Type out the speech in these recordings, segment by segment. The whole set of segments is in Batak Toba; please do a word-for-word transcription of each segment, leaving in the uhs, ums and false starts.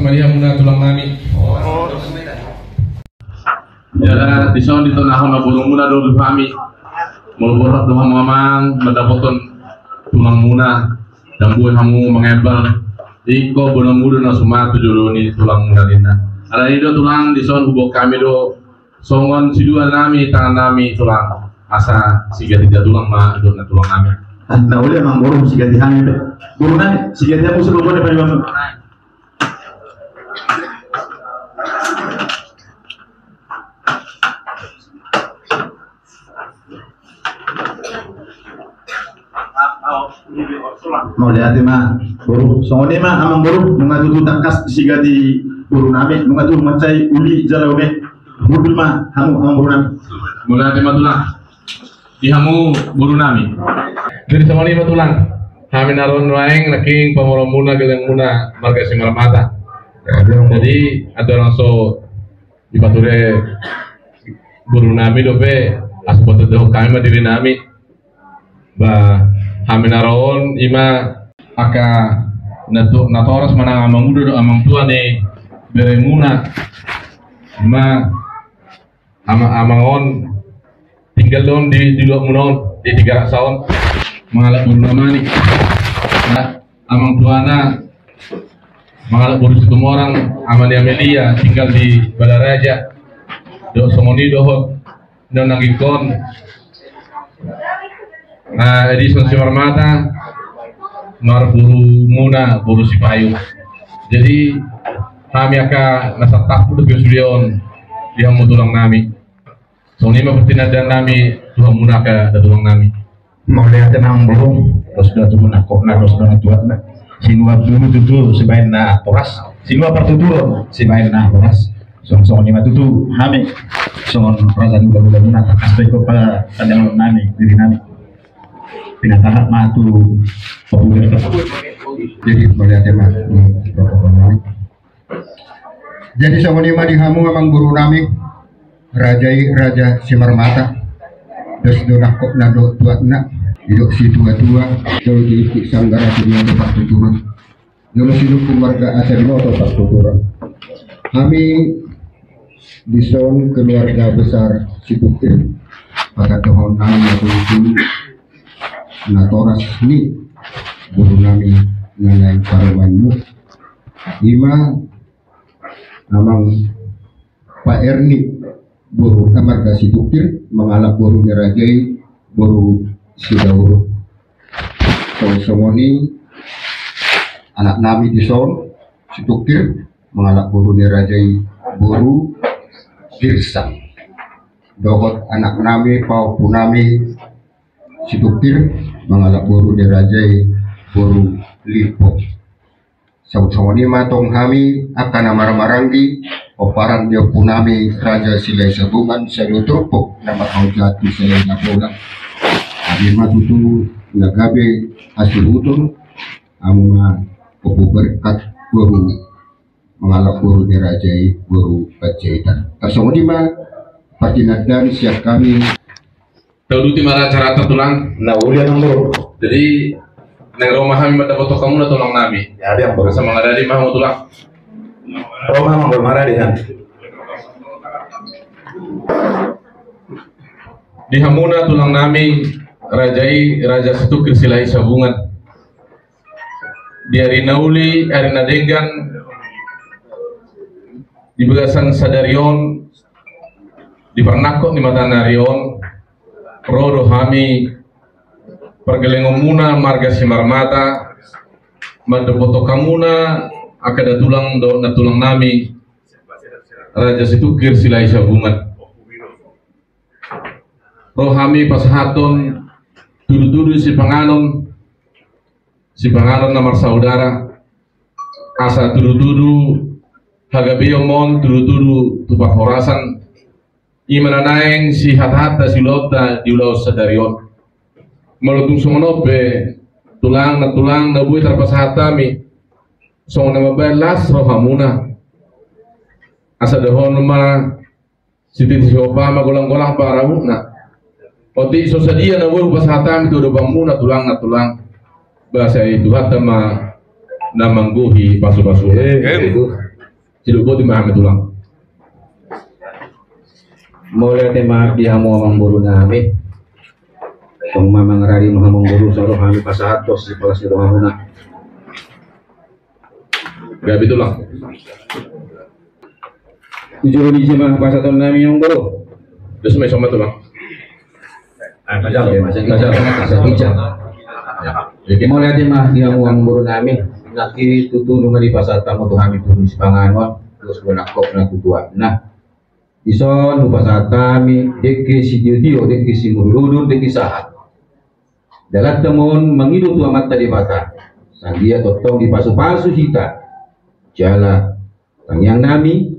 Mauliate ma di hamuna tulang nami. Jala dison ditonahon ma borumuna do tu hami. Molo borhat do hamu amang mandapothon tulangmuna, dang boi hamu mangembal. Ingkon boanonmu do na suman tu jolo ni tulangmuna ninna. Alani do tulang, dison huboan hami do songon sidua nami tangan nami tulang, asa sigati da tulang ma do na tulang nami. Na uli amang boru, sigati hami be. Boru nami, sigati hamu, siboan ni panyuapan. Mauliate ma boru. Songon i ma amang boru, nunga tutu tangkas sigati boru nami, nunga tutu mansai uli jala ume. Hundul ma hamu amang boru nami. Mauliate ma tulang. Di hamu boru nami. Jadi songon i ma tulang, hami na ro nuaeng nangkin pamoruonmuna, gelengmuna marga Simarmata. Jadi andorang so dipature boru nami dope, asa boan tadahon hami ma diri nami. Ba hami na ro on i ma angka natu-, natoras manang amang uda dohot amang tua ni beremuna. I ma amang, amang on tinggal do on di, di luatmuna on, di Tigaraksa on, mangalap boru na manik. Nah, amang tuana mangalap boru Situmorang, ama ni Amelia, tinggal di Balaraja. Dohot songon i dohot na nanggikkon, nah, Edison Simarmata, marborumuna boru Sipayung. Jadi hami angka na sahat tu sude on di hamu tulang nami. Songon i ma partinandaan nami tu hamuna angka datulang nami. Mauliate ma amang boru, dos do tubu nangkokna, dos do tuatna. Sinuan boru tutu sibaen na horas, sinuan partuturon sibaen na horas. Songon, songon i ma tutu hami songon raja ni hulahula muna, tangkas do ingkon patandahonon nami diri nami. Pinatahak ma tu papuder. Jadi mauliate ma. Jadi songon i ma di hamu amang boru nami, raja i Raja Simarmata, dos do nangkokna dohot tuatna, didok situatua, jolo diimpik sanggara, sinuan do partuturon, jolo silumpu marga asa diboto partuturon. Hami dison keluarga besar Situngkir, patandahonon nami ma tutu natoras ni boru nami na naeng parumaenmu. I ma amang Pa Erni, boru, eh, marga Situngkir, mangalap boru ni raja i boru Sidauruk. Songon, songon i anak nami dison Situngkir, mangalap boru ni raja i boru Girsang. Dohot anak nami, pahompu nami Situngkir, mangalap boru ni raja i boru Limpo. Songon, songon i ma tong hami angka na marhahamaranggi, pomparan ni ompu nami Raja Silahisabungan, saluhut turpuk na marhaha hujat tu Silahisabungan. Hami ma tutu na gabe hasuhuton, hamu ma Ompu Berkat boru mangalap boru ni raja i boru Panjaitan. Tarsongon i ma partinandaan sian hami. Tauduti ma acaranta tulang. Na uli amang boru. Jadi naeng ro ma hami mandapothon hamuna tulang nami. Jadi amang boru. Asa mangaradi ma hamu tulang. Ro ma amang boru, mangaradi hami. Di hamuna tulang nami, raja i Raja Situngkir Silahisabungan. Di ari na uli, ari na denggan, di bagasan sadari on, di parnangkok ni mataniari on, ro do hami pargelengonmuna marga Simarmata, mandapothon hamuna angka datulang dohot nantulang nami, Raja Situngkir Silahisabungan. Ro hami pasahathon tudutudu sipanganon, sipanganon na marsaudara, asa tudutudu hagabeon ma on, tudutudu tu parhorasan, i ma na naeng sihatahononta, siulaonta di ulaon sadari on. Molo tung songon on pe, tulang, nantulang, na boi tarpasahat hami, songon na mambahen las rohamuna, asa dohonon ma, sititi sihopa ma golanggolang pangarahutna. Otik so sadia na boi hupasahat hami tu adopanmuna tulang, nantulang, ba sai Tuhanta ma na manggohi pasupasu. Em. Sidok boti ma hami tulang. Mauliate ma di hamu amangboru nami. Tong ma mangaradi ma hamu amangboru, so ro hami pasahat tu sipalas ni rohamuna. Gabe tulang. Tujuh ni jema pasahaton nami amangboru. Dos ma ison ma tulang. Mauliate ma di hamu amangboru nami. Nangkin tutu nunga dipasahat hamu tu hami tutu sipanganon, dos bona kop na tutua. Nah, dison hupasahat hami dengke sitiotio, dengke simudurudur, dengke sahat. Dalanta ma on mangido tu Amanta Debata, sanggia tongtong dipasupasu hita. Jala tangiang nami,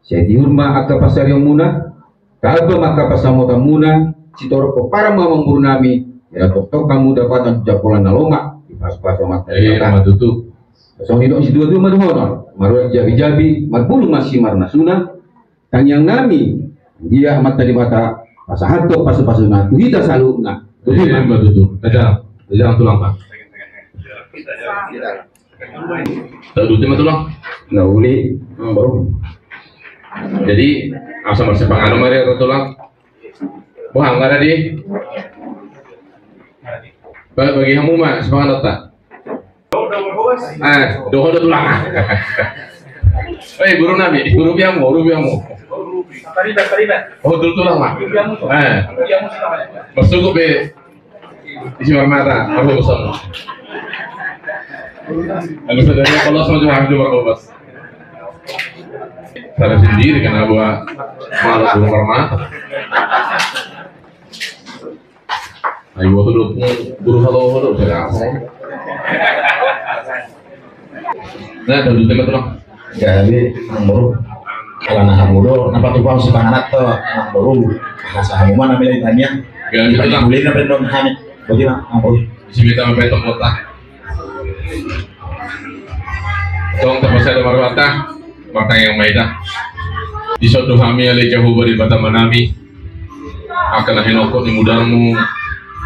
sai tihur ma angka pansarianmuna, tamba ma angka pansamotanmuna, sitorop pomparan ma amangboru nami, jala tongtong hamu dapotan jambolan na lomak, dipasupasu Amanta Debata. Ima tutu. Songon i do situatua ma dohonon, marurat jabijabi, marbulung ma simarnasuna, tangiang nami, ia Amanta Debata pasahathon pasupasuna tu hita saluhutna. Ima tutu. Tajang, tajang tulang ma. Tau dute ma tulang. Na uli. Jadi asa marsipanganon ma di hita tulang. Boha nga tadi? Bagi hamu ma sipanganon ta. Eh, dohot do tulang. Eh, boru nami, boru biangmu, boru biangmu. Oh, tulang ma. Eh. Masuk be. Isi marmata, aku bosan. Aku sadari kalau sama juga aku bosan. Sadar sendiri karena gua malas boru marmata. Ayo, waktu dulu, guru halo, halo, sudah apa? Nah, tau dute ma tulang. Jadi amangboru, alana hamu do na patupa sipanganon tu amangboru, asa hamu ma na milai tangiang. Jadi tulang. Mulai na pendon hami. Boti ma amangboru. Isi mita ma pendon kota. Tong tapasada marmata, martangiang ma hita. Dison do hami ale Jahowa Debata nami, angka na hinophop ni mudarmu,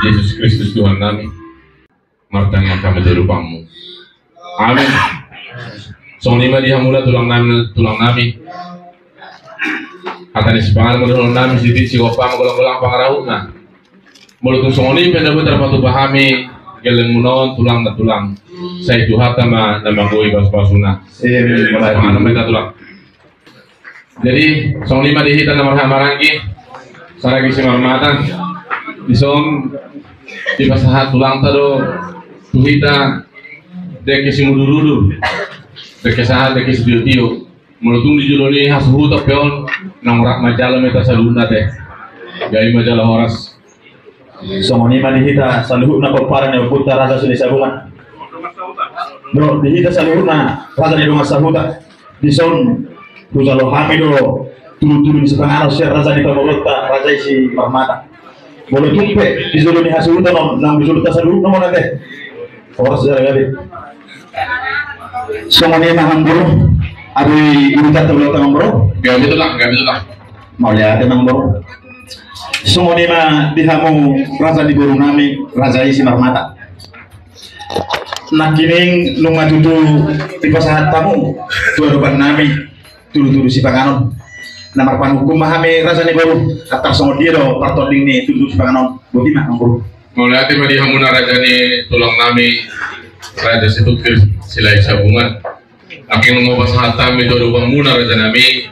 Jesus Kristus Tuhan nami. Martangiang hami tu adopanmu. Amin. Songon i ma di hamuna tulang nami, tulang nami. Hata ni sipanganon ma dohonon nami, sititi sigompa ma, golanggolang pangarahutna. Molo tung songon i pe na boi tarpatupa hami gellengmuna on tulang na tulang, sai Tuhanta ma na manggohi pasupasuna. Sipanganon ma hita tulang. Jadi songon i ma di hita na marhahamaranggi, saragi simarmata, dison dipasahat tulangta do tu hita dengke simudurudur, dengke sahat, dengke sitiotio. Molo tung di jolo ni hasuhuton pe on, naung rap manjalo ma hita saluhutna te. Gabe ma jala horas. Songon i ma di hita saluhutna pomparan ni ompunta Raja Silahisabungan. Dohot di hita saluhutna raja ni dongan sahuta. Dison hujalo hami do tudutudu ni sipanganon sian raja ni pamoruonta, raja i Simarmata. Molo tung pe di jolo ni hasuhuton on, naung di jolonta saluhutna ma on ate. Horas jala gabe. Songon i ma amangboru. Abui urutan tu amangboru. Gabe tulang, gabe tulang. Mauliate amangboru. Songon i ma di hamu raja ni boru nami, raja i Simarmata. Nangkining nunga tutu dipasahat hamu tu adopan nami tudutudu sipanganon. Na marpanungkun ma hami raja ni boru, antar songon dia do partonding ni tudutudu sipanganon. Boti ma amangboru. Mauliate ma di hamuna raja ni tulang nami, Raja Situngkir Silahisabungan. Nangkining nunga hupasahat hami tu adopanmuna raja nami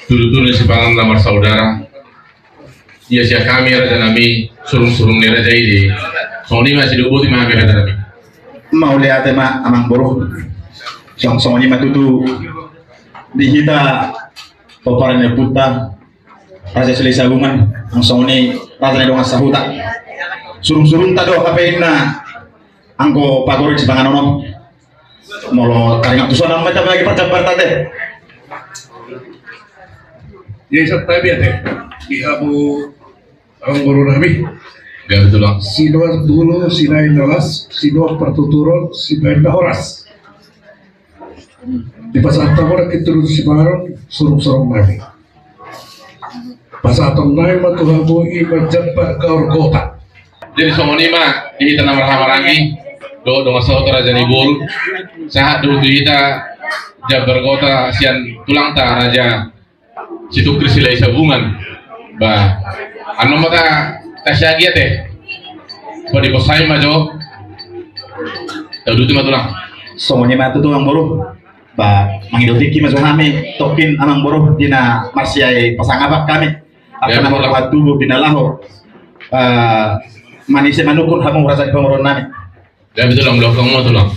tudutudu ni sipanganon na marsaudara. Ia sian hami raja nami, surungsurung ni raja i di. Songon i ma sidok boti ma hami raja nami. Mauliate ma amangboru. Songon i ma tutu di hita pomparan ni ompunta Raja Silahisabungan, nang songon i raja ni dongan sahuta. Surungsurungta do hape inna anggo pagorit sipanganon on. Molo taringot tu son on ma hita bagi parjambarta te. Ia i santabi ate. Di hamu amangboru nami. Gabe tulang. Sinuan bulu, sinain na las, sinuan partuturon, sibaen na horas. Dipasahat hamu nangkin tudutudu sipanganon, surungsurung nami. Pasahaton nami ma tu hamu i ma jambar gaor gota. Jadi songon i ma di hita na marhahamaranggi dohot dongan sahuta raja ni boru, sahat do tu hita Jambar Kota sian tulangta Raja Situngkir Silahisabungan. Ba, annon ma ta, ta siagia te. Padi bosai ma jo. Tauduti ma tulang. Songon i ma tutu amang boru. Ba, mangido tingki ma jo hami, tongkin amang boru, di na marsiai pasangapan hami. Angka na mardongan tubu di na laho, eh, manise manungkun hamu raja ni pamoruon nami. Gabe tulang, belakang ma tulang.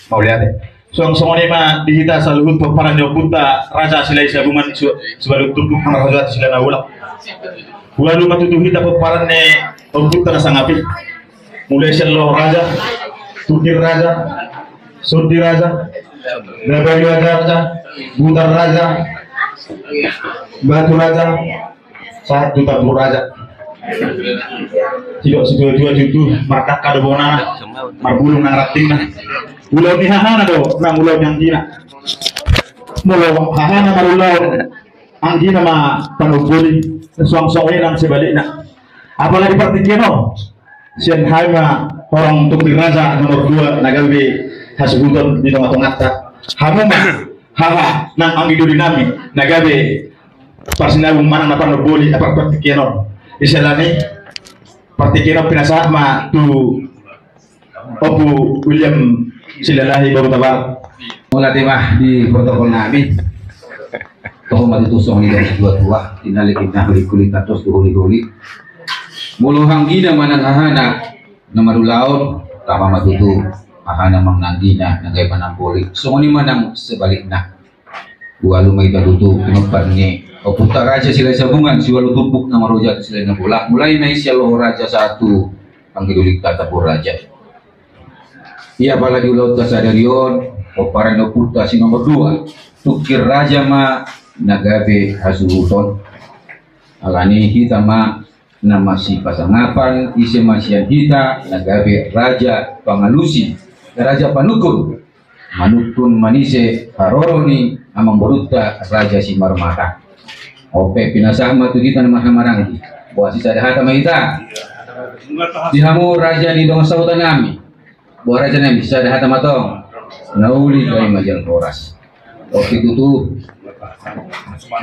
Mauliate. Suang songon i ma di hita saluhut pomparan ni ompunta Raja Silahisabungan Su-, Sibalut Tumpuk na marhajat Silahisabungan. Ualu ma tutu hita pomparan ni ompunta na sangap i. Mulai sian Loho Raja, Tungkir Raja, Sondi Raja, Nabayu Raja, Butar Raja, Batu Raja, sahat tu Tambun Raja. Sidok situa-tua tutu, markakka do bonana, marbulung nang rantingna. Ulaon ni hahana do nang ulaon ni anggina. Molo hahana marulaon, anggina ma panomboli, suang songon i nang sebalikna. Apalagi partingkian on, sian hami ma horong Tungkir Raja nomor dua na gabe hasuhuton di tonga-tonganta. Hamu ma haha nang anggi doli nami na gabe parsinabung manang na panomboli, apa partingkian on. Di sela ni partingkian on pinasahat ma tu Ompu William Silalahi Baru Tabar. Mauliate ma di protokol nami. Toho ma tutu songon i didok ni tua-tua, inna lillahi wa inna ilaihi raji'un, tos tu holi-holi. Molo anggina manang hahana na marulaon, tama ma tutu hahana manang anggina na gabe panomboli. Songon i ma nang sebalikna. Ualu ma hita tutu, pinompar ni ompunta Raja Silahisabungan, Sibalut Tumpuk na marhajat Silahisabungan. Mulai ma i sian Loho Raja sahat tu anggi dolinta Tambun Raja. Ia apalagi ulaonta sadari on, pomparan ni ompunta si nomor dua, Tungkir Raja ma na gabe hasuhuton. Alani hita ma na masipasangapan, ise ma sian hita na gabe raja pangalusi, raja panungkun, manungkun manise haroro ni amangborunta Raja Simarmata. Ope, pinasahat ma tu hita na marhahamaranggi. Boasa sisada hata ma hita. Di hamu raja ni dongan sahuta nami. Boha raja nami, sisada hata ma tong. Na uli do i ma jala horas. Oke tutu.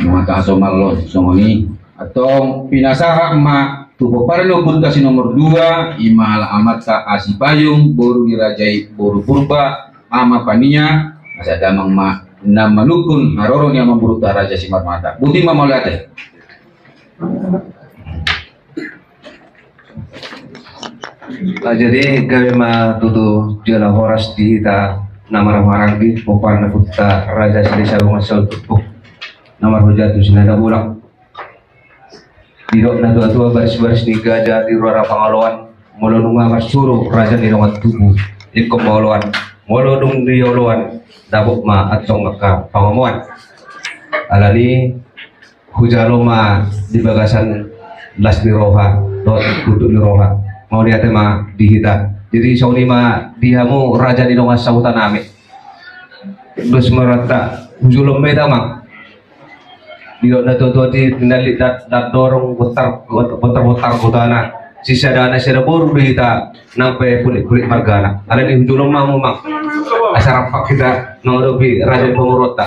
Manghasomal songon i. Antong pinasahat ma tu pomparan ni ompunta si nomor dua, i ma ala amanta Asi Payung, boru ni raja i boru Purba, ama Pania, asa damang ma na manungkun haroro ni amangborunta Raja Simarmata. Boti ma mauliate. Ah, jadi gabe ma tutu jala horas di hita na marhahamaranggi, pomparan ni ompunta Raja Silahisabungan Sibalut Tumpuk na marhajat tu Silahisabungan. Didok na tua-tua, baris-baris ni gaja di ruara pangaloan, molo nunga marsuru raja ni dongan tubu, ingkon ma oloan, molo dung di oloan, dapot ma antong angka pangomoan. Alani hujalo ma di bagasan las ni roha dohot butuk ni roha. Mauliate ma di hita. Jadi songon i ma di hamu raja ni dongan sahuta nami. Dos maranta hujolo ma hita, Amang. Didok na tua-tua, di nali dat, dat dorong botar, botar, botar gotana. Sisada anak sisada boru do hita nang pe pulik-pulik margana. Alani hujolo ma hamu, Amang. Asa rampak hita mangadopi raja ni pamoruonta.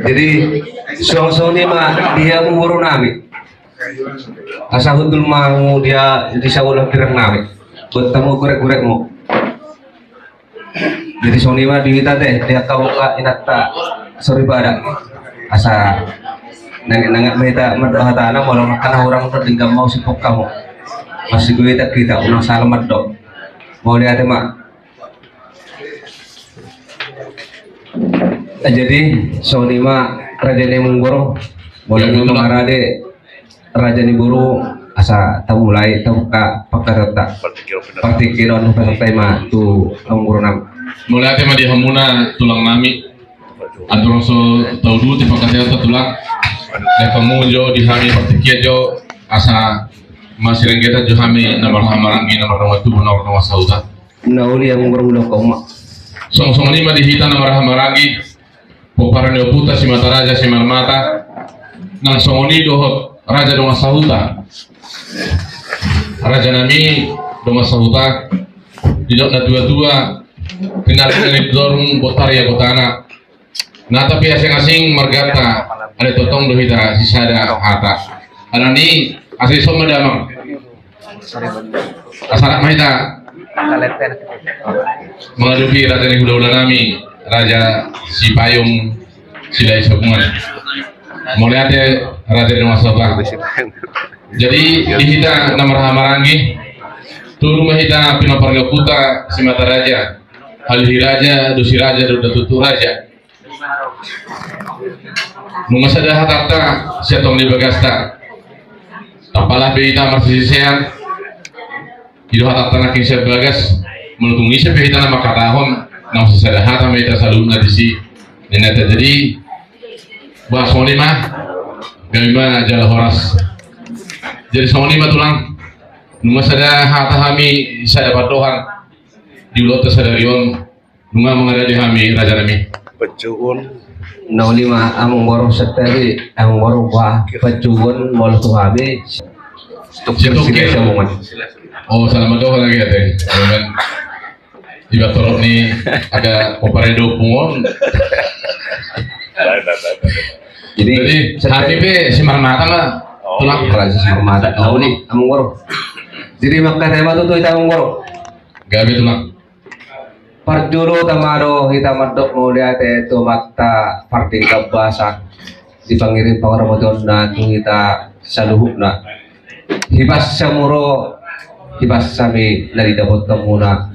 Jadi songon i ma di hamu boru nami. Asa hundul ma hamu di, di sabola pirang nami. Buat hamu gurek-gurekmu. Jadi songon i ma di hita te, di angka boru inanta soripada. Asa nangkok-nangkok ma hita mandok hatana, molo angka na hurang do denggan ma husipok hamu. Masigoitan hita, unang sala mandok. Mauliate ma. Ah, jadi songon i ma raja ni amangboru. Molo nunga marade raja ni boru, asa tamulai, tabuka pangkataion. Partingkian on pasahat ma tu amangboru nami. Mauliate ma di hamuna tulang nami. Andorang so tauduti pangkataion ta tulang, dapot hamu jo di hami partingkian jo, asa masirenggetan jo hami na marhahamaranggi, na mardongan tubu, na mardongan sahuta. Na uli hamu marulaon hamu, Amang. Songon, songon i ma di hita na marhahamaranggi, pomparan ni ompunta Simataraja Simarmata, nang songon i dohot Raja Dongan Sahuta. Raja nami Dongan Sahuta, didok na tua-tua, tinallik na nidorung, bontar ia gotana. Na tapi asing-asing marganta, alai tongtong do hita sisada hata. Alani asing soma damang. Asa ma hita mangadopi raja ni hula-hula nami, Raja Sipayung Silahi Sabungan. Mauliate Raja Dongan Sahuta. Jadi di hita na marhahamaranggi, tolu ma hita pinompar ni ompunta Simataraja, Halihi Raja, Dosi Raja, dohot Datutu Raja. Nunga sada hatanta sian tongtong ni bagasta. Tapalah be hita marsisisean. I do hatanta nangkin sian bagas. Molo tung ise pe hita na mangkatahon, na marsisada hata ma hita saluhutna disi. Ninna hita, jadi bah songon i ma. Gabe ma jala horas. Jadi songon i ma tulang. Nunga sada hata hami sada pandohan di ulaonta sadari on. Nunga mangaradei hami raja nami. Pajuon. Na uli ma amang boru, satabi amang boru, bah pajuon molo tu hami. Sitokir. Sitokir. Oh, salam doa lagi ya teh. Iba torop ni agak koparedo pungon. Jadi hami pe si marmata ma. Tulang. Raja si marmata. Na uli amang boru. Jadi maka tema tu tu ita amang boru. Gabe tulang. Parjolo tama do hita mandok mauliate tu Amanta pardenggan basa di pangirim pangaramoti on na tu hita saluhutna. Hibas samuro hibas sami na didapothon muna.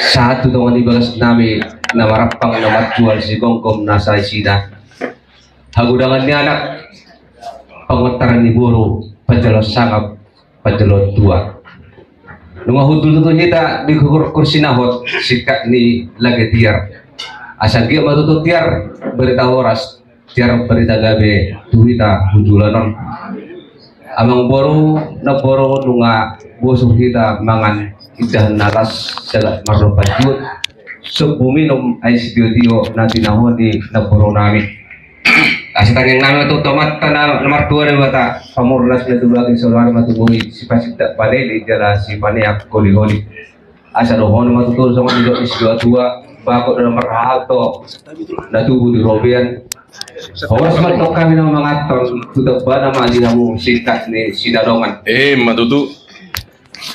Sahat tu dongan ni bagas nami na marampang na marjual sigomgom na saisina. Hagodangan ni anak, pangontaran ni boru, panjaloan sangap, panjaloan tua. Nunga hundul tutu hita di kursi na hot, singkat ni lage tiar. Asa giat ma tutu tiar barita horas, tiar barita gabe tu hita hundulan on. Amang boru, namboru, nunga bosur hita mangan indahan na las, sagat marlompan juhut, sombu minum aek sitio-tio na tinahu ni namboru nami. Asa tangiang nami ma tu Amanta na martua Debata, pamurnas na tu bagi, saulana ma tu bui, sipasindak panili jala sipaneang holi-holi. Asa dohonon ma tutu songon nidok ni situa-tua, bagot na marhahamaranggi, na tubu di robean. Horas ma tong hami na manganhon, tu tambana ma di hamu singkat ni sinadongan. Emma tutu.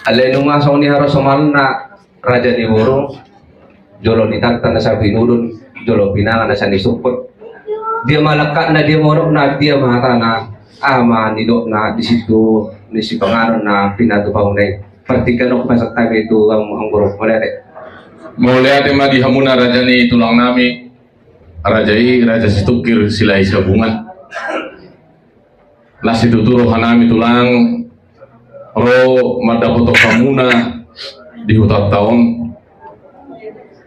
Alai nunga songon i harosomalna raja ni boru, jolo nitanta na sai pinudun, jolo pinangan na sai nisumput. Dia ma langkatna, dia ma unokna, dia ma hatana, aha ma nidokna di situ ni sipanganon na pinatupa muna i. Partingkian on ma santabi tu amang boru, mauliate. Mauliate ma di hamuna raja ni tulang nami, raja i Raja Situngkir Silahi Sabungan. Las situtu roha nami tulang ro mandapothon hamuna di hutanta on.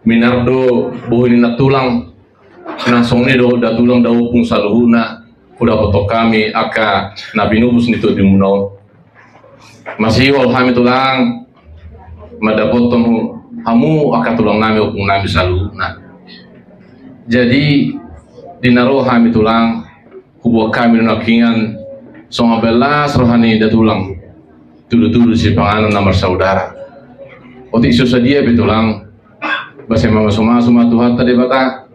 Minar do bohi ni nantulang, na songon i do datulang daompung saluhutna, hudapothon hami angka na pinupus ni tondimuna on. Masihol hami tulang mandapothon hamu angka tulang nami, ompung nami saluhutna. Jadi di na ro hami tulang, huboan hami do nangkiningan songon las roha ni datulang, tudu-tudu sipanganon na marsaudara. Otik so sadia pe tulang, basa mamasu-masu ma Tuhanta Debata,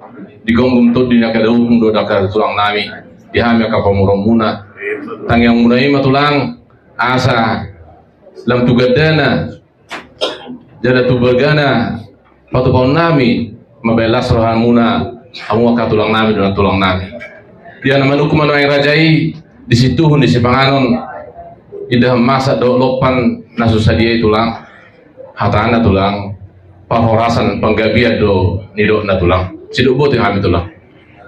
digomgom tondi ni angka daompung dohot angka tulang nami, di hami angka pamoruonmuna. Tangiangmuna i ma tulang, asa lam tu gandana jala tu bagana patupaon nami mambahen las rohamuna, hamu angka tulang nami dohot nantulang nami. Ia na manungkun ma nuaeng raja i di situhun ni sipanganon, indahan masak dohot lompan na so sadia i tulang. Hatana tulang, parhorasan panggabean do nidokna tulang. Sidok boti hami tulang.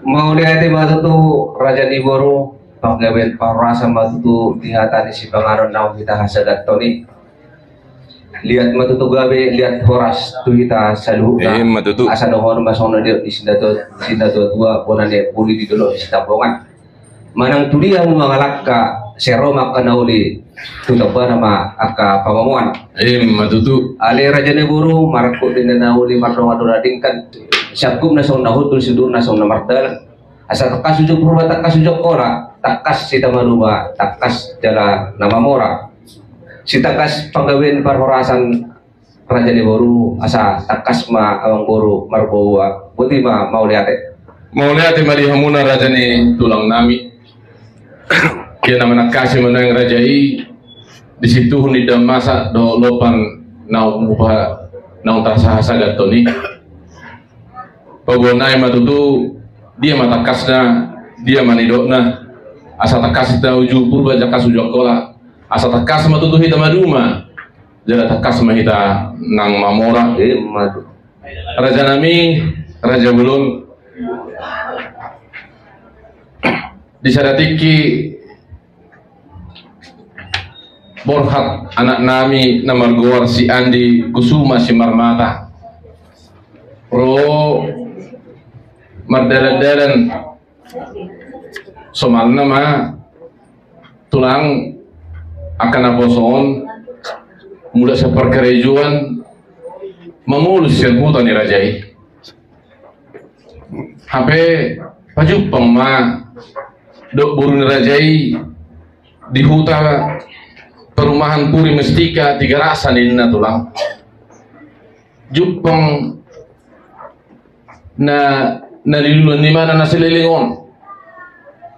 Mauliate ma tutu raja ni boru, panggabean parhorasan ma tutu di hata ni sipanganon naung hita hasadathon i. Liat ma tutu gabe, liat horas tu hita saluhutna. Emma tutu. Asa dohonon ma songon na nidok ni sintua-tua, bona ni aek buli di dolok ni Sitambongan. Manang tu dia hamu mangalangka, sai ro ma angka na uli, tu tambana ma angka pangomoan. Emma tutu. Alai raja ni boru, marangkup di na uli, mardongan do na denggan. Sanggup na songon na hundul, sidung na songon na mardalan. Asa tangkas ujung purba, tangkas ujung hola. Tangkas hita maduma, tangkas jala na mamora. Sitangkas panggabean parhorasan raja ni boru, asa tangkas ma amang boru marboa. Boti ma, mauliate. Mauliate ma di hamuna raja ni tulang nami. Ia na manangkasi ma nuaeng raja i, di situhun ni Dammasa dohot Lopan naung mupa naung tasaha sagat toni. Paboa nai ma tutu, dia ma tangkasna, dia ma nidokna. Asa tangkas hita uju Purba, tangkas uju Angkola. Asa tangkas ma tutu hita maduma. Jala tangkas ma hita nang mamora. Ima tutu. Raja nami, raja bolon. Di sada tingki borhat anak nami na margoar si Andi Kusuma Simarmata ro mardalan-dalan. Somalna ma tulang, angka naposo on mulak sian parkarejoan mangolu sian huta ni raja i. Hape pajumpang ma dohot boru ni raja i di huta perumahan Puri Mustika Tigaraksa ninna tulang. Jumpang na, na niluluan ni imana na saleleng on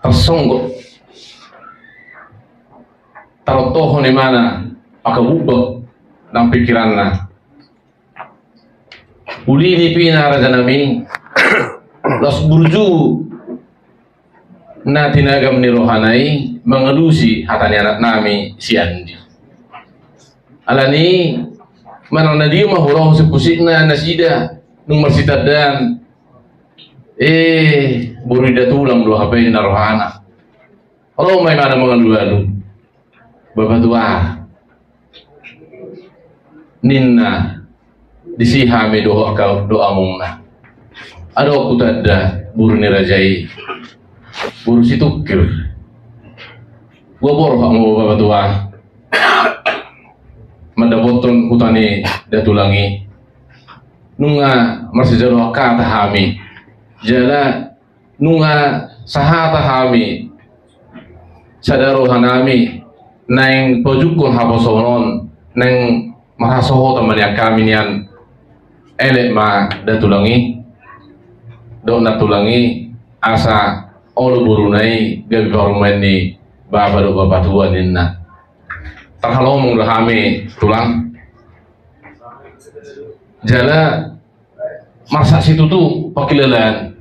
tarsonggot. Tarontohon imana, angka bubbak nang pingkiranna. Uli ni pina raja nami, laos burju na tinagam ni rohana i mangalusi hata ni anak nami si Andi. Alani manang na dia ma huroha sipusikna nasida nung marsitandaan. Eh, boru ni datulang do hape ninna rohana. Ro ma imana mangalualu. Bapa tua, ninna, disi hami dohot angka dohot amongna. Adong hutanda boru ni raja i, boru Situngkir. Gua borhat ma bapa tua mandapothon huta ni datulang i. Nunga marsijalo hata hami. Jala nunga sahata hami, sada roha nami, naeng pajukkon haposoon on, naeng marhasohotan ma nian hami nian. Elek ma datulang i dohot nantulang i, asa olo boruna i gabe parumaen ni bapa dohot bapa tua ninna. Tarhalomong do hami tulang. Jala marsak situtu pangkilalaan.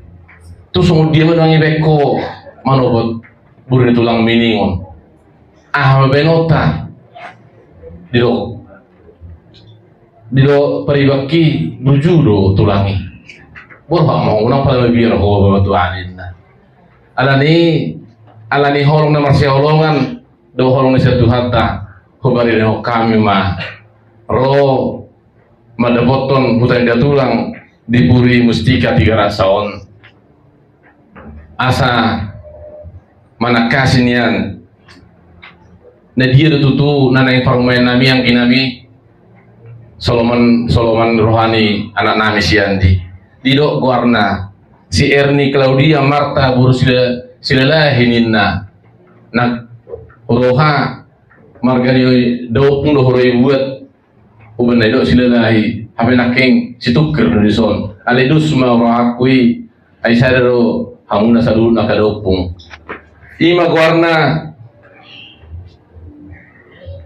Tu songon dia ma nuaeng ibaen ho manopot boru ni tulang miningon. Aha ma baenonta? Didok, didok paribakki burju do tulang i. Borhat ma ho, unang pala mabiar ho bapa tua ninna. Alani, alani holong na marsihaholongan dohot holong ni sian Tuhanta, hubarirehon hami ma ro mandapothon huta ni datulang di Puri Mustika Tigaraksa on. Asa manangkasi nian. Na dia do tutu na naeng parumaen nami anggi nami? Soloman, soloman roha ni anak nami si Andi. Didok goarna si Erni Claudia Marta boru Sila, Silalahi ninna. Na huroha marga ni Daompung do huroha ibuat. Umbahen na didok Silalahi, hape nangkin Situngkir do dison. Alai dos ma rohangku i, ai sada do hamuna saluhutna angka Daompung. I ma goarna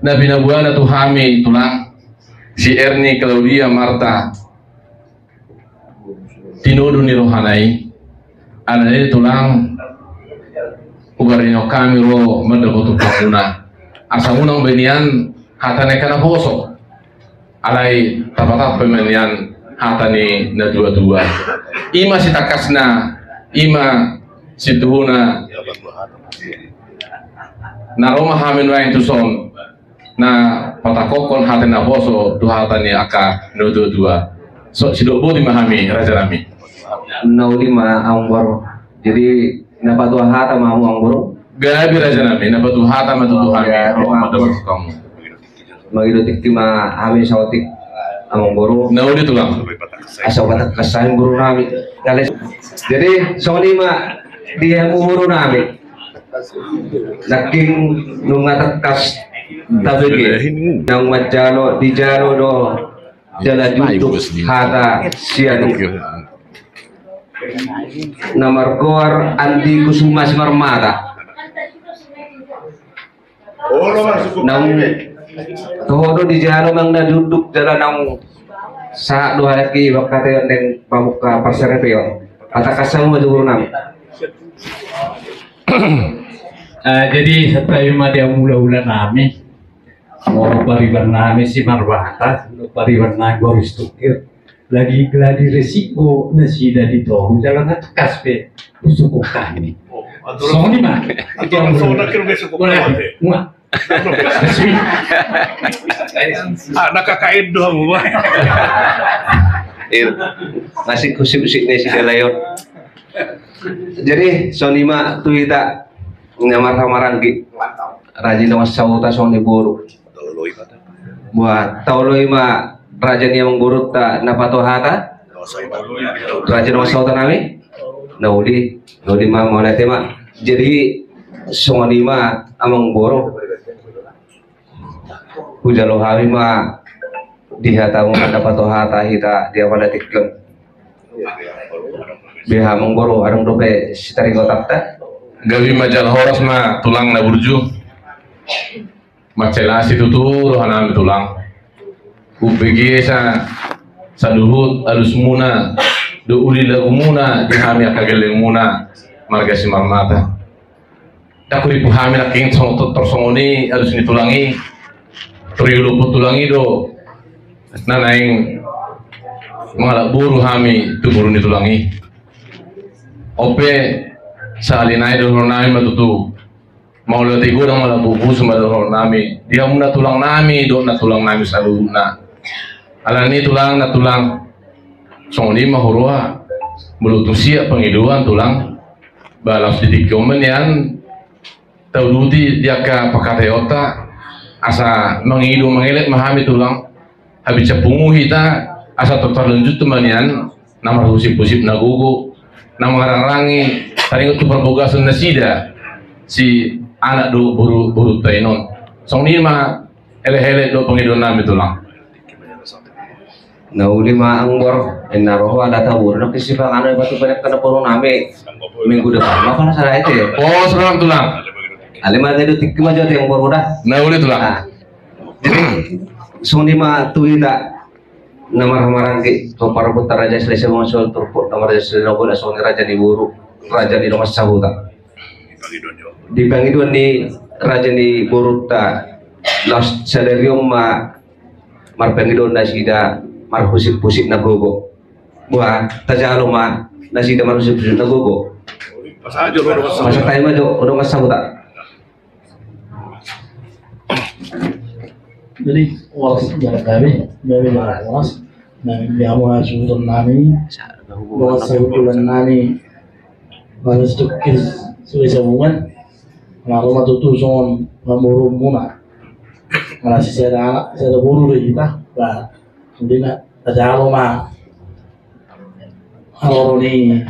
na pinaboana tu hami tulang, si Erni Claudia Marta. Tinodo ni rohana i. Alani i tulang, hubarirehon hami ro mandapothon hamuna. Asa unang baen nian hata ni angka naposo. Alai tapatampe ma nian hata ni natuatua. I ma sitangkasna, i ma situhuna. Na ro ma hami nuaeng tuson. Na patangkokhon hata ni naposo tu hata ni angka natuatua. So, sidok boti ma hami, raja nami. Na uli ma amang boru. Jadi na patua hata ma hamu amang boru. Gabe raja nami, na patua hata ma tutu hami. Mangido tikti ma hami saotik amang boru. Na uli tulang. Asa patangkas hami boru nami. Jadi songon i ma di hamu boru nami. Nangkin nunga tangkas tabege, naung manjalo, dijalo do jala diunduk hata sian na margoar Andi Kusuma Simarmata. Naung toho do dijalo manang na diunduk jala naung sahat do halak i mangkataion naeng pamungka parsaripeon. Patangkas hamu ma tu boru nami. Ah, jadi santabi ma di hamu hulahula nami. Molo pariban nami Simarmata, molo pariban nami boru Situngkir. Lagi gladi resik do nasida di toru jala na tangkas pe husungkun hami. Songon i ma. Aturan songon na kira be sungkun. Mua. Ah, na K K N do hamu ba. Masih kusik-kusik ni si Dalayon. Jadi songon i ma tu hita na marhahamaranggi, raja ni dongan sahuta songon i boru. Boha, taoloi ma raja ni amangborunta na patuhata. Raja ni dongan sahuta nami. Na uli, na uli ma, mauliate ma. Jadi songon i ma amangboru, hujalo hami ma di hatamu na patuhata hita di apala tingki on. Beha amangboru, adong dope sitaringotakta. Gabe ma jala horas ma tulang na burju. Mansai las situtu rohanami tulang. Umbege sa saluhut alusmuna dohot uli lagumuna di hami angka gellengmuna marga Simarmata. Ndang huripu hami nangkin songon, tor songon i alus ni tulang i. Tor iulupon tulang i do na naeng mangalap boru hami tu boru ni tulang i. On pe sahali nai dohononnami ma tutu. Mauliate godang ma laho pusu ma dohononnami di hamu na tulangnami dohot na tulangnami saluhutna. Alani tulang na tulang, songon i ma huroha. Molo tung siap pangidoan tulang, ba laos di tingki on ma nian tauduti di angka pangkataionta asa mangido mangelek ma hami tulang. Habis pungu hita asa tarlanjut tu ma nian na marhusip-husip na gogo na mangarangrangi taringot tu parbogason nasida si anak dohot boru, borunta i on. Songon i ma elek-elek dohot pangidoannami tulang. Na uli ma amangboru, inna roha data boru na kisi panganon batu banyak kena boru nami minggu depan ma pala salah itu ya. Oh, selamat tulang. Ale ma tadi tingki ma jati amangboru da. Na uli tulang. Jadi songon i ma tu hita na marhahamaranggi, tu parboruta Raja Silesa Bongasol Turpuk, na Raja Silesa Bongasol, songon i raja ni boru, raja ni dongan sahuta. Di pangidoan ni raja ni borunta laos sadari on ma marpangidoan nasida marhusip-husip na gogo. Boha, tajalo ma nasida marhusip-husip na gogo. Pasahat ma jo dongan sahuta. Jadi horas jala gabe, gabe jala horas. Nami dia mau hasuhuton nami, dongan sahundulan nami, balas tukis sudah sabungan. Lalu ma tutu songon pamborumuna. Mana si sada anak sada boru do hita. Ba, sudah na tajalo ma haroro ni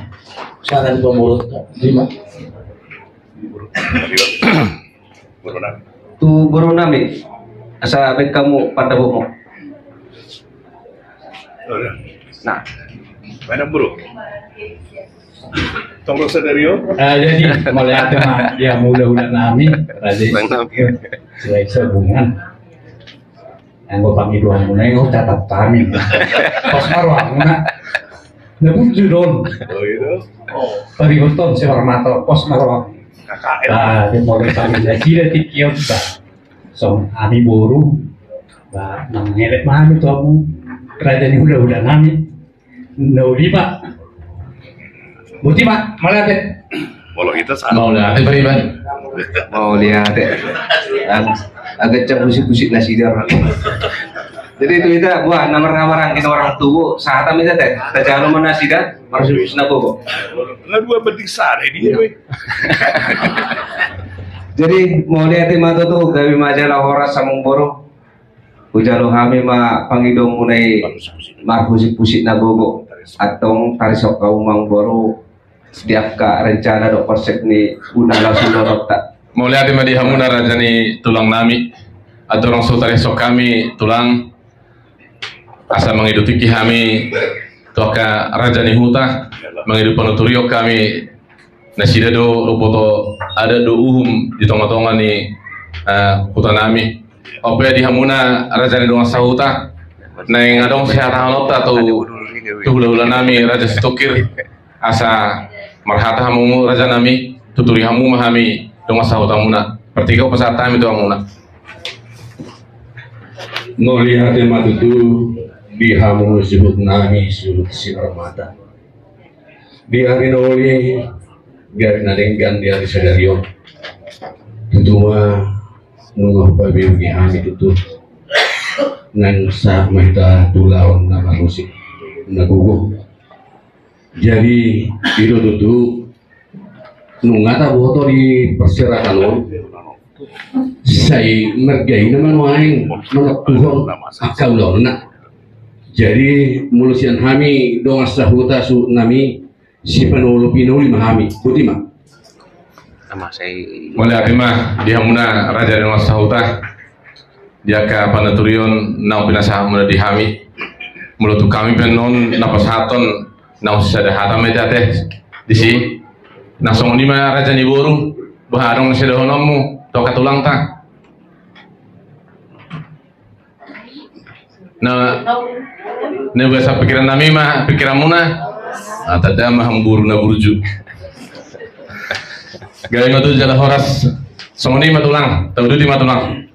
sada ni pamborunta. Ima. Tu boru nami asa baen hamu pandapotmu. Nah, mana boru? Tong rosa dari o. Ah, jadi mauliate ma di hamu hulahula nami, raja. Bang nami. Selain sabungan. Anggo pangidoanmuna i, oh, catat hami. Pos ma rohamuna. Na burju do on. Oh, iya. Pariboton Simarmata, pos ma rohamuna. K K L. Ah, di molo pangidoan nasida tingki on ba. Songon hami boru. Ba, mangelek ma hami tu hamu raja ni hulahula nami. Na uli ma. Boti ma, mauliate. Molo hita sa. Mauliate pariban. Mauliate. Agak cak musik-musik nasida. Jadi tu hita, boha, na marhahamaranggi, na marhahamaranggi tu boru, sahat ma hita, te. Tajalo ma nasida marhusip-husip na gogo. Na dua banding sada ini. Jadi mauliate ma tutu, gabe ma jala horas amangboru. Hujalo hami ma pangidoanmuna i marhusip-husip na gogo. Antong tarisok hamu amangboru di angka rencana dohot konsep ni undang langsung dohot ta. Mauliate ma di hamuna raja ni tulang nami. Andorang so tarihashon hami tulang, asa mangido tingki hami tu angka raja ni huta, mangido panuturion hami. Nasida do boto adat dohot uhum di tonga-tonga ni, eh, huta nami. On pe di hamuna raja ni dongan sahuta, naeng adong sihatahononta tu, tu hula-hula nami Raja Situngkir, asa marhata hamu raja nami, tuturi hamu ma hami dongan sahutamuna. Partingkian pasahat hami tu hamuna. Mauliate ma tutu di hamu suhut nami, suhut Sinarmata. Di ari na uli, di ari na denggan, di ari sadari on, tutu ma nunga hupabiuhi hami tutu, naeng sahat ma hita tu ulaon na marmusik na gogo. Jadi i do tutu, nunga taboto di parserahan on, sai marga i na ma nuaeng manontuhon angka ulaonna. Jadi molo sian hami dongan sahuta suhut nami, sipanolopi na uli ma hami. Boti ma. Mauliate ma di hamuna raja ni dongan sahuta, di angka panuturion naung pinasahat muna di hami. Molo tu hami pe annon na pasahathon, naung sisada hata ma i ate disi. Na songon i ma raja ni boru, boha adong na sidohononmu tu angka tulangta? Na, na basa pikiran nami ma pikiranmuna. Ah, tanda ma hamu boru na burju. Gabe ma tutu jala horas. Songon i ma tulang, tauduti ma tulang.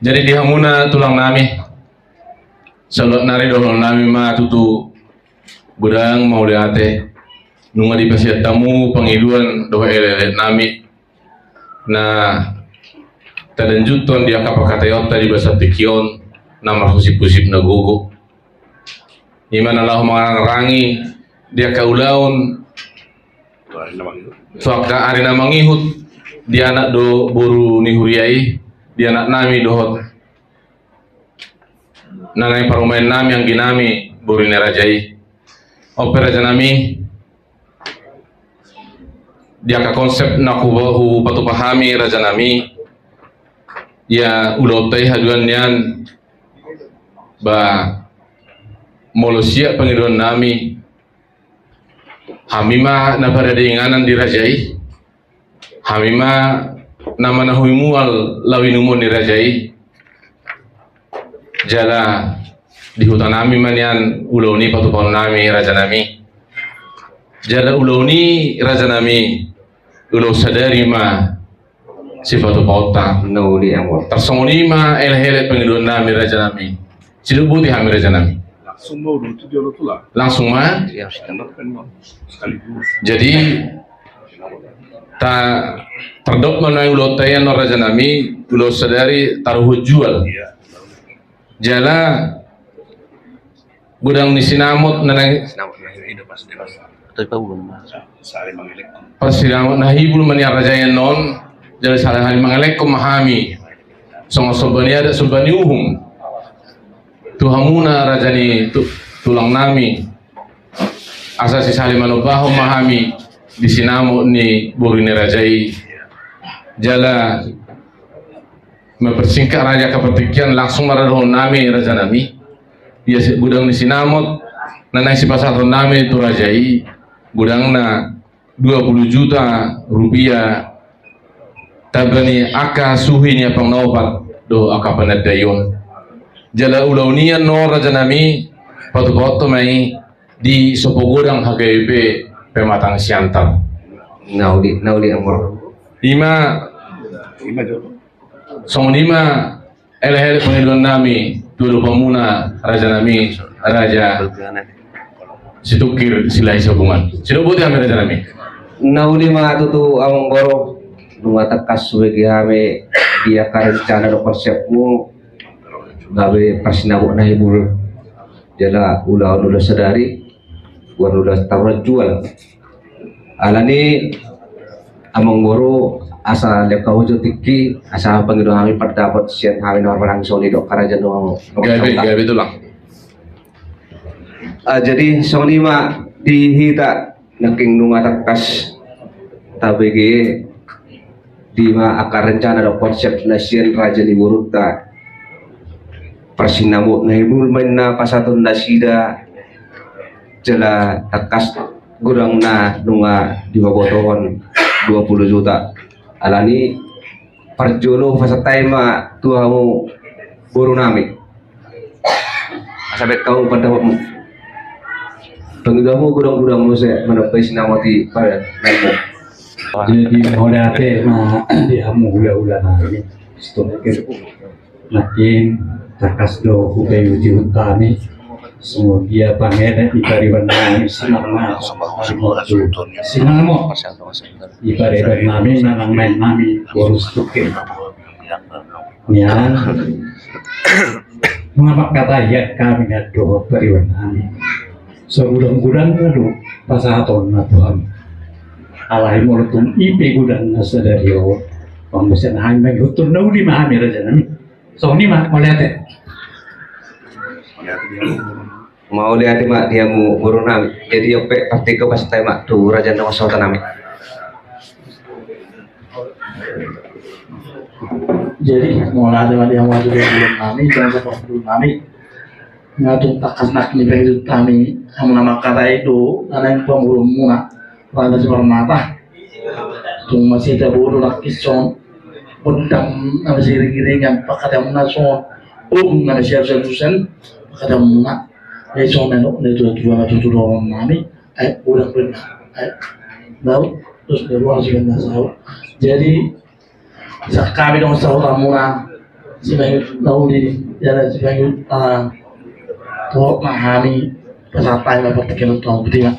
Jadi di hamuna tulang nami, saluhut nari dohonon nami ma tutu godang mauliate, nunga dipasiat hamu pangidoan dohot elekelek nami na talanjuthon di angka pangkataionta di bagasan tingki on na marhusip-husip na gogo. I ma na laho mangarangi di angka ulaon tu angka ari na mangihut, di anak dohot boru ni huria i, di anak nami dohot na naeng parumaen nami, anggi nami, boru ni raja i. On pe raja nami, di angka konsep na hu, hupatupa hami raja nami, ia ulaonta i haduan nian, ba molo sian pangidoan nami, hami ma na parade inganan di raja i. Hami ma na manahui mual laho inumon ni raja i. Jala di huta nami ma nian ulaon i patupaon nami raja nami. Jala ulaon i raja nami, ulaon sadari ma sipatupaonta. Na uli, Amor. Tarsongon i ma elekelek pangidoan nami raja nami. Sidok boti hami raja nami. Langsung ma ulaon tu dia, ulaon tulang. Langsung ma. Iya, sekaligus. Jadi ta, tardok ma nuaeng ulaonta i annon raja nami, ulaon sadari taruhon jual. Iya. Jala godang ni sinamot na naeng, parsinamot na hibul ma nian raja i annon. Jala sahali-hali mangelekhon ma hami songon somba ni adat, somba ni uhum tu hamuna raja ni tu, tulang nami, asa sisahali manombahon ma hami di sinamot ni boru ni raja i. Jala mempersingkat raja, angka partingkian langsung ma ra dohonon nami raja nami. Ia godang ni sinamot na naeng sipasahaton nami tu raja i, godangna dua puluh juta rupiah, tamba ni angka suhi ni ampang na opat dohot angka panandaion. Jala ulaon i annon raja nami, patupaonta ma i di sopo godang H K B P Pematang Siantar. Na uli, na uli, Amor. I ma, i ma jo. Songon i ma elekelek pangidoan nami tu adopanmuna raja nami, Raja Situngkir Silahi Sabungan. Sidok boti hami raja nami. Na uli ma tutu, Amangboru, nunga tangkas hubege hami di angka rencana dohot konsepmu, gabe parsinamot na hibul. Jala ulaon, ulaon sadari, bukan ulaon taruhon jual. Alani, Amangboru, asa lehon hamu jo tingki, asa pangido hami, pandapot sian hami na marhaha songon i dohot angka raja ni, gabe, gabe tulang. Ah, jadi songon i ma di hita Nangkin nunga tangkas tabege i ma angka rencana dohot konsep na sian raja ni borunta. Parsinamot na hibul ma inna pasahaton nasida, jala tangkas godang na nunga dipabotohon dua puluh juta. Alani parjolo hupasahat hami ma tu hamu boru nami. Asa baen hamu pandapotmu. Pangidoanmu godang-godang muse manambai sinamot i pala namu. Jadi mauliate ma di hamu hula-hula nami. Stop. Makin tangkas do hupaihut-ihut hami. Semoga pangeran di pariban nami sinamot. Sinamot. Di pariban nami nanang maen nami boru Situngkir. Nian. Mangapakkatai hami nian dohot pariban nami. Sagudang-gudang na do pasahatonna tu hami. Alai molo tung i pe godang na sadari on, pambasean hami mangihuthon na uli ma hami raja nami. Songon i ma, mauliate. Mauliate ma di hamu boru nami. Jadi on pe partingkian pasahat hami ma tu raja na mangkatai nami. Jadi mauliate ma di hamu hula-hula nami, jala sahat boru nami. Nga tung tangkas nangkin dipangido hami, hamu na mangkatai do, na naeng pamoruonmuna. Raja Simarmata. Tung masihol do nangkin songon gondang na masiring-iringan, pangkataion na songon ogung na masialusan-alusan, pangkataion muna. Ai songon na nidok ni natua-tua na tutu dohonon nami, ai godang do inna, ai daut, terus dari luar sudah na saut. Jadi sahat hami dohot sahutamuna, simanjujung na uli, jala simanjujung, ah, dohot ma hami pasahat hami ma partingkian on tu hamu, botima.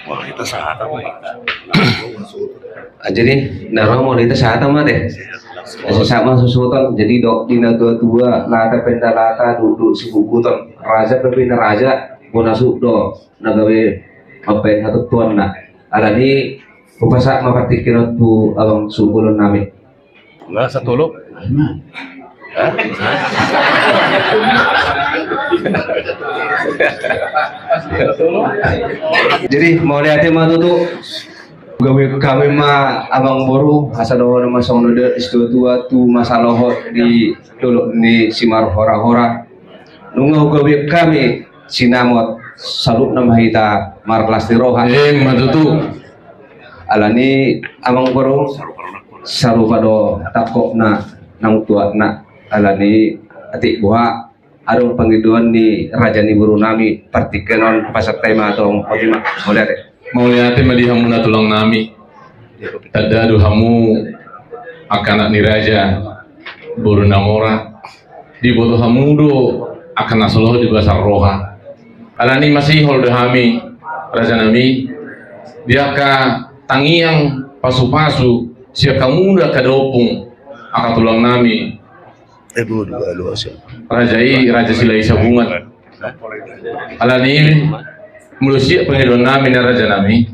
Mauliate sahat ma. Ah, jadi na ro mauliate sahat ma de. Asa sahat ma susuton. Jadi dok di natua-tua, lata penda lata, duduk sibubuton, raja pe pina raja, bona suddo na gabe mambaen hatutuanna. Alani hupasahat ma partingkian on tu abang suhut bolon nami. Nga satolop. Hah? Jadi mauliate ma tutu. Gabe hami ma amangboru, asa dohonon ma songon na nidok ni natua-tua tu masa lohot di dolok ni Simarhora-hora. Nunga hugabe hami sinamot, saluhutna ma hita marlas ni roha. Ima tutu. Alani amangboru, sarupa do tangkokna nang tuatna. Alani atik boha adong pangidoan ni raja ni boru nami, partingkian on pasahat hami ma tu hamu, botima. Mauliate. Mauliate ma di hamuna tulang nami. Tanda do hamu angka anak ni raja, boru na mora. Diboto hamu do angka na so loho di bagasan roha. Alani masihol do hami, raja nami, di angka tangiang pasu-pasu sian hamuna angka ompung, angka tulang nami. Raja i, Raja Silahisabungan. Alani i, molo sian pangidoan nami na raja nami,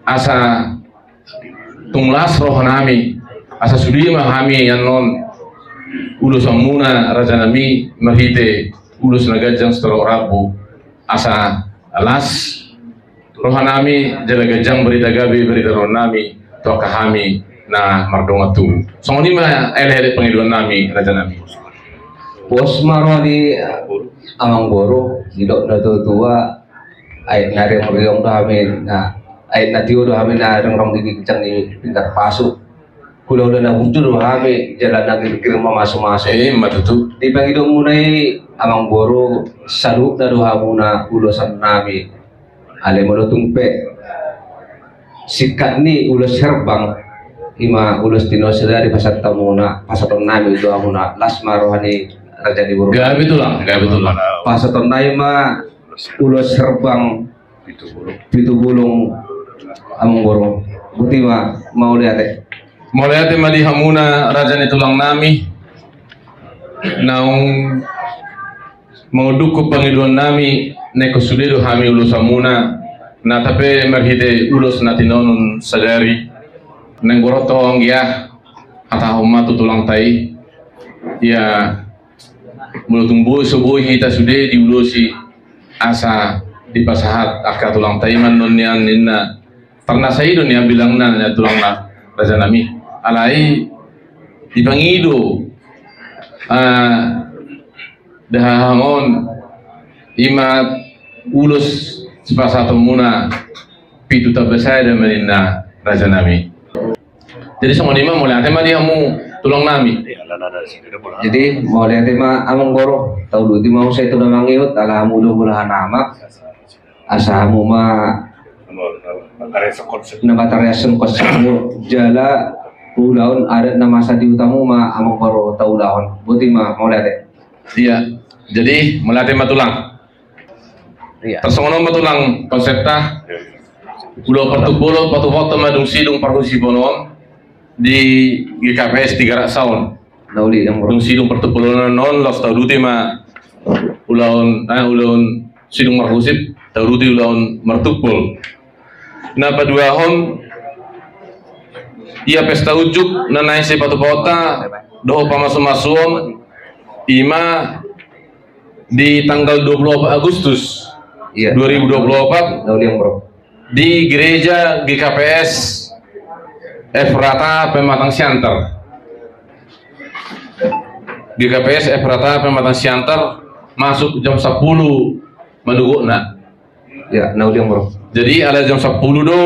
asa tung las roha nami, asa sude ma hami annon ulosanmuna raja nami marhite ulos na ganjang sitorop rambu, asa las roha nami jala ganjang barita gabe barita dohonon nami tu angka hami na mardongan tubu. Songon i ma elek-elek pangidoan nami raja nami. Pos ma roha ni amangboru, didok natua-tua, aek na riong-riong do hami na, aek na tio do hami na ringgit di ginjang ni pintar pasu. Hula-hula na bujur do hami, jala na girgir mamasu-masu. Ima tutu. Di pangidoanmuna i amangboru, saluhutna do hamuna ulosan nami. Alai molo tung pe singkat ni ulos herbang, ima ulos tinosa dari pasahat hamuna, pasahaton nami tu hamuna, las ma roha ni raja ni boru. Gabe tulang, gabe tulang. Pasahaton nami ma ulos herbang pitu bulung amangboru. Botima, mauliate. Mauliate ma di hamuna raja ni tulang nami. Naung mangondungkon pangidoan nami, na ingkon sude do hami ulosanmuna, na tape marhite ulos na tinonon sadari. Naeng boru tong ya, hatahon ma tu tulangta i. Ya, molo tung boi so boi hita sude diulosi asa dipasahat angka tulangta i ma annon nian ninna. Tarnasa i do nian bilangna, ninna tulangna, rajanami. Alai dipangido, ah, dahahang on, i ma ulos sipasahatonmuna pitu tamba sada ma ninna, rajanami. Jadi songon i ma, mauliate ma di hamu tulang nami. Jadi mauliate ma amang boru, tauduti ma muse tu na mangihut, ala hamu do mulahan amak, asa hamu ma na matariashon konsepmu jala ulaon adat na masa di hutamu ma amang boru taulahon. Boti ma, mauliate. Iya, jadi mauliate ma tulang. Iya. Tarsongon on ma tulang konsepta. Ulaon partumpolon, patupaonta ma dung sidung parhusipon on di G K P S Tigaraksa on. Na uli, amang boru. Dung sidung partumpolon on, laos tauduti ma ulaon, eh, ulaon sidung marhusip, tauduti ulaon martumpol. Na paduahon, ia pesta unjuk na naeng sipatupaonta dohot pamasumasuon, i ma di tanggal dua puluh opat Agustus, iya, dua ribu dua puluh opat, na uli, amang boru, di gereja G K P S Efrata Pematang Siantar. G K P S Efrata Pematang Siantar, masuk jam sapuluh manogotna. Ya, na uli, amang boru. Jadi ala jam sapuluh do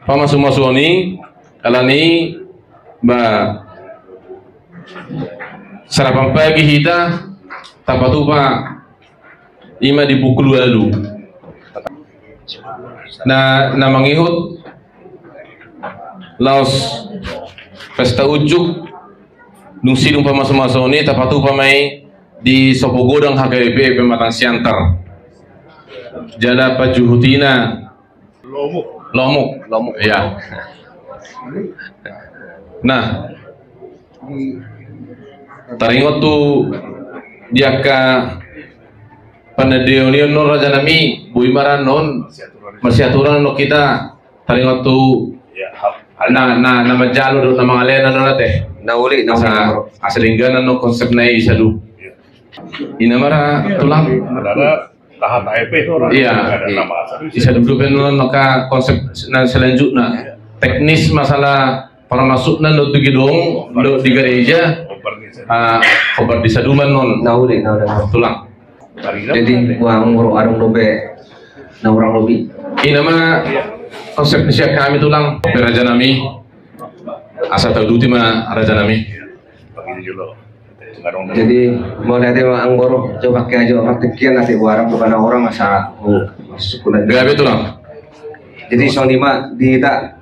pamasumasuon i, alani ba sarapan pagi hita tapatupa i ma di pukul ualu. Na, na mangihut laos pesta unjuk dung sidung pamasumasuon i tapatupa ma i di Sopo Godang H K B P Pematang Siantar. Jala panjuhutina Lomuk. Lomuk. Lomuk. Iya. Nah, taringot tu di angka panandaion i annon, rajanami, boi ma ra annon marsiaturan annon hita, taringot tu na, na, na manjalo dohot na mangalehon annon, ate. Na uli, na uli. Asa, asa denggan annon konsepna i, sadu. Iya. I ma ra tulang. Tahan A P itu orang. Iya. Ada nama asal. Bisa duduk kan, non, maka konsep na selanjutna. Teknis masalah parmasukna dohot di gedung, dohot di gereja, ah, hombar di sadu ma annon. Na uli, na uli. Tulang. Jadi, boha, amang boru, adong dope na hurang lobi? I ma konsep ni sian hami, tulang. Pe, rajanami. Asa tauduti ma, rajanami. Jadi, mauliate ma, amang boru, coba ke aja partingkian, nanti buarang bukan orang asa, oh, masuk kulit. Gabe, tulang. Jadi, songon i ma di hita,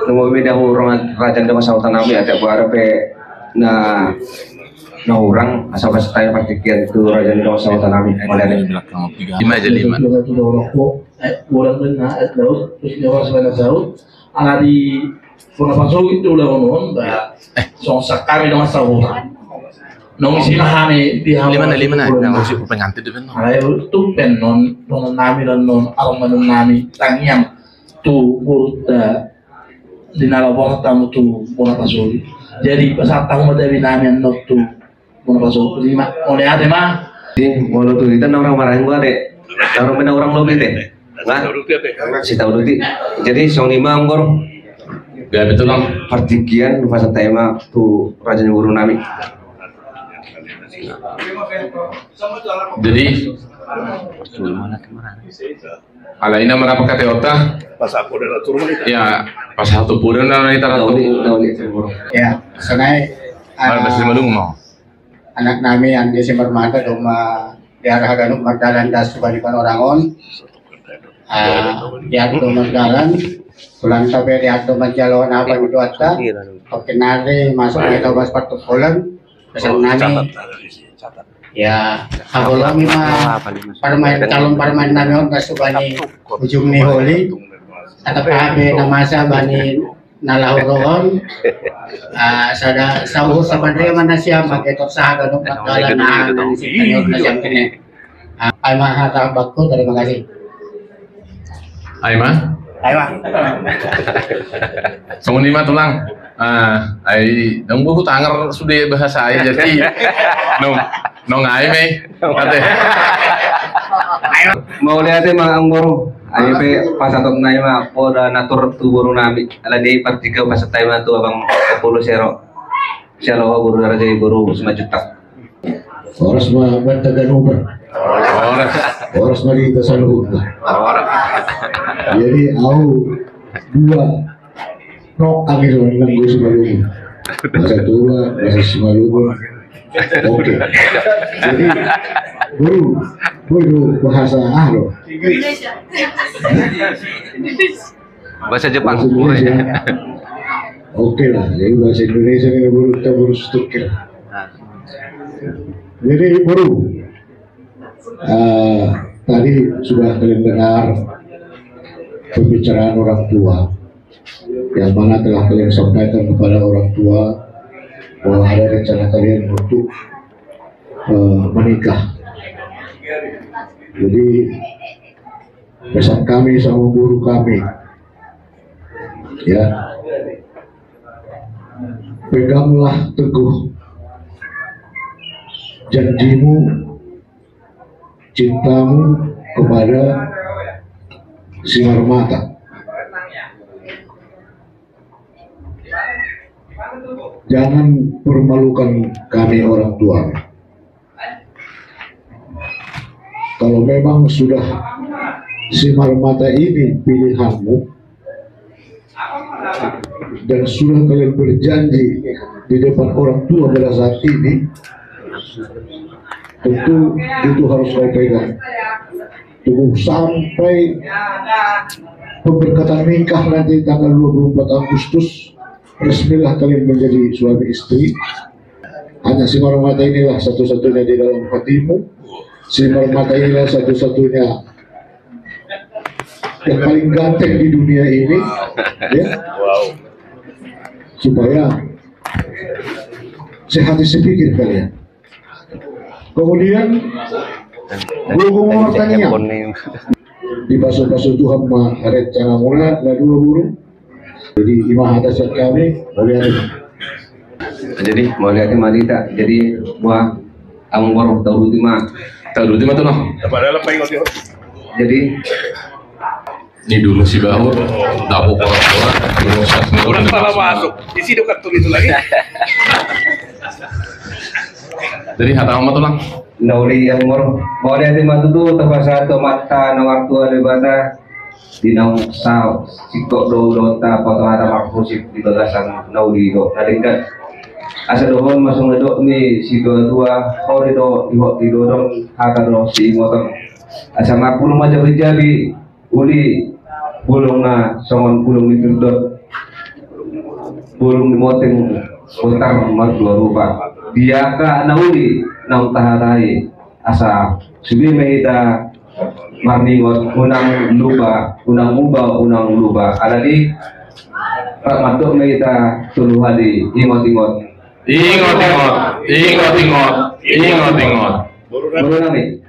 nunga beda hurang raja ni dongan sahuta nami, ate, buarang pe na, na hurang, asa pas tanya partingkian tu raja ni dongan sahuta nami, mauliate. Lima aja, lima. Eh, bolang na, eh, laut, terus dia orang sebenarnya saut, ala di bona pasogit do ulaon on, ba, songon sahami dongan sahuta. Nunga isi ma hami di hamu. Lima na, lima na. Nunga isi pengantin do, ben. Alai tung pe annon, dongan nami annon, adong ma dongan nami, tangiang tu boruta, di na laho borhat hamu tu bona pasogit. Jadi, pasahat hamu ma tabi nami annon tu Molo pasu, lima, mauliate ma. Di, molo tu hita na hurang marhaha, ate. Na hurang, na hurang lobi, ate. Nga? Sitauduti. Jadi, songon i ma, amang boru. Gabe, tulang. Partingkian, pasahat hami ma tu raja ni boru nami. Jadi, alai na marapa kateota. Pas aku udah atur, ya, pas satu pura na hita. Tahu di, tahu di, amang boru. Ya, songon i, ah, masih malum, mau. Anak nami, Andi Simarmata, domma di ari haganup mardalan das tu bani panorang on. Ah, di ari do mardalan, tulang ta pe di ari do manjalo na apa di tuanta. Oke, nari masuk na hita bahas partumpolon. Pesan nami. Ya, haholongi ma parmaen, calon parmaen nami on das tu bani ujung ni holi. Atap hape na masa bani na laho ro on, ah, sada sauhur sabandia ma nasiam, mangketok saha ganup na dalan na, na nasiam kene. Ah, ai ma hata bakku, terima kasih. Ai ma? Ai ma. Songon i ma, tulang. Ah, ai, dang buku tangar sude bahasa ai, jadi nung, nung ai me. Ate. Mauliate ma amang boru. Ai pe pasahaton nami ma poda na tubu tu boru nami. Alani i partingkian pasahat nami ma tu abang Apollo Sero. Sialoho boru na raja i boru Simanjuntak. Horas ma banta ganubar. Horas. Horas ma di hita saluhutna. Horas. Jadi au dua no angin nanggo Simalungun. Bahasa Toba, bahasa Simalungun. Oke. Jadi boru, boru bahasa ah lo. Indonesia. Bahasa Jepang. Bahasa Indonesia. Oke lah, jadi bahasa Indonesia ini boru kita boru setukir. Jadi boru, eh, tadi sudah kalian dengar pembicaraan orang tua, yang mana telah kalian sampaikan kepada orang tua bahwa ada rencana kalian untuk eh, menikah. Jadi pesan kami sama guru kami, ya, peganglah teguh janjimu, cintamu kepada Simarmata. Jangan permalukan kami orang tua. Kalau memang sudah Simarmata ini pilihanmu dan sudah kalian berjanji di depan orang tua pada saat ini, tentu itu harus kau pegang. Tunggu sampai pemberkatan nikah nanti tanggal dua puluh empat Agustus, resmilah kalian menjadi suami istri. Hanya Simarmata inilah satu-satunya di dalam hatimu. Simarmata inilah satu-satunya yang paling ganteng di dunia ini, ya. Supaya sehat sepikir kalian. Kemudian, guru mau bertanya. Dipasu-pasu Tuhan ma rencana muna na dua boru. Jadi ima hata sian kami, mauliate. Jadi mauliate ma di hita. Jadi buat amang boru, tauduti ma. Tauduti ma tu no. Jadi ni dulu si bahut, dapuk orang tua, dulu sas. Orang salah masuk. Di sini dekat tulis lagi. Jadi hata ma tu lang. Na uli amang boru, mauliate ma tutu tapasahat tu Amanta na martua Debata. Di naung sa singkop do ulaonta, pasahat hata marmusik di bagasan na uli dohot na denggan. Asa dohonon ma songon didok ni situa-tua, hori do ihot di dodon, hata do siingoton. Asa marpulung ma jabi-jabi, uli bulungna songon bulung ni turdot, bulung ni moting, botar mardua rupa. Di angka na uli naung tahatai, asa sude ma hita marningot, unang lupa, unang muba, unang lupa. Alani rap mandok ma hita tolu hali, ingot-ingot. Ingot-ingot, ingot-ingot, ingot-ingot. Boru nami.